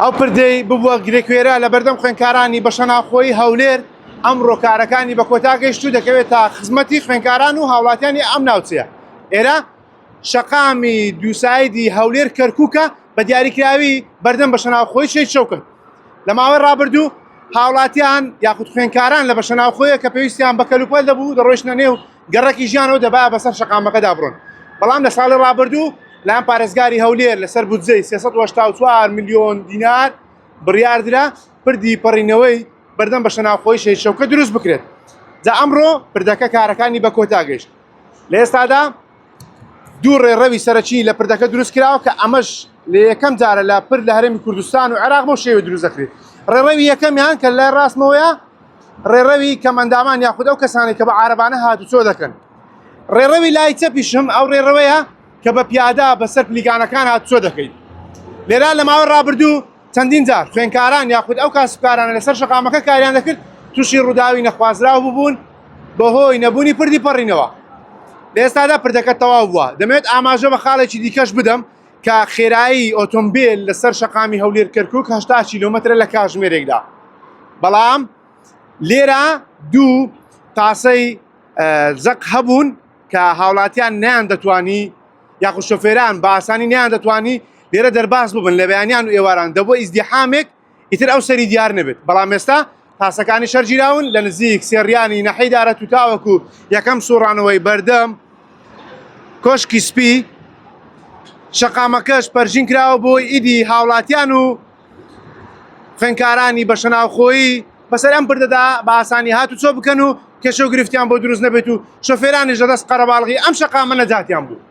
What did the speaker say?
ئەو پردەی ببووە گرێکوێرە لە بەردەم خوێندکارانی بەشەناوخۆیی هەولێر، ئەمڕۆ کارەکانی بە کۆتا گەیشت و دەکەوێتە خزمەتی خوێندکاران و هاوڵاتیانی ئەم ناوچەیە. ئێرە شەقامی دووسایدی هەولێر کەرکووکە بە دیاریکراوی بەردەم بەشەناوخۆی شەهید شەوکەت. لە ماوەی ڕابردوو هاوڵاتیان یاخود خوێندکاران لە بەشەناوخۆیە کە پێویستیان بە کەلوپەل دەبوو دەڕۆیشتنە نێو گەڕەکی ژیانەوە دەبایە بەسەر شەقامەکەدا بڕۆن بەڵام لە ساڵی ڕابردوو لایەن پارێزگاری هەولێر لەسەر بودجەی 384 میلیۆن دینار بڕیاردرا پردی پەڕینەوەی بەردەم بەشە ناوخۆی شەهید شەوکە دروست بکرێت جا ئەمڕۆ پردەکە کارەکانی بە کۆتا گەیشت لە ئێستادا دوو ڕێڕەوی سەرەکی لە پردەکە دروست کراوە کە ئەمەش لە یەکەم جارە لە پرد لە هەرێمی کوردستان و عێراق بەو شێوە دروست دەکرێت ڕێڕەوی یەکەمیان کە لای ڕاستمەوەیە ڕێڕەوی کەمئەندامان یاخود ئەو کەسانەی کە بە عارەبانە هاتوچۆ دەکەن ڕێڕەوی لای چەپیشم ئەو ڕێڕەوەیە کە بە پیادا بەسەر پلیکانەکان هاتوچۆ دەکەیت لێرە لە ماوەی ڕابردوو چەندین جار خوێنکاران یاخود ئەو کاسبکارانە لەسەر شەقامەکە کاریان دەکرد تووشی ڕووداوی نەخوازراو ببوون بەهۆی نەبوونی پردی پەڕینەوە لە ئێستادا پردەکە تەواو بووە دەمەوێت ئاماژە بە خاڵێکی دیکەش بدەم کە خێرایی ئۆتۆمبیل لەسەر شەقامی هەولێر کەرکک 80 کیلۆمەترە لە کاژمێرێکدا بەڵام لێرە دوو تاسەی زەق هەبوون کە هاوڵاتیان نیان دەتوانی یاخود شۆفێران بە ئاسانی نیان دەتوانی لێرە دەرباز ببن لە بەیانیان و ئێواران دەبووە ئیزدیحامێک ئیتر ئەو سەری دیار نەبێت بەڵام ئێستا تاسەکانی شەرگیراون لە نزیک سێڕیانی نەحەی دارە توتاوەکو یەکەم سوڕانەوەی بەردەم کۆشکی سپی شەقامەکەش پەرژین کراوە بۆ ئیدی هاوڵاتیان و خوێنکارانی بەشەناوخۆیی بەسەر ئەم پردەدا بە ئاسانی هات و چۆ بکەن و کێشە و گرفتیان بۆ دروست نەبێت و شۆفێرانیش لەدەست قەرەباڵغی ئەم شەقامە نەجاتیان بوو.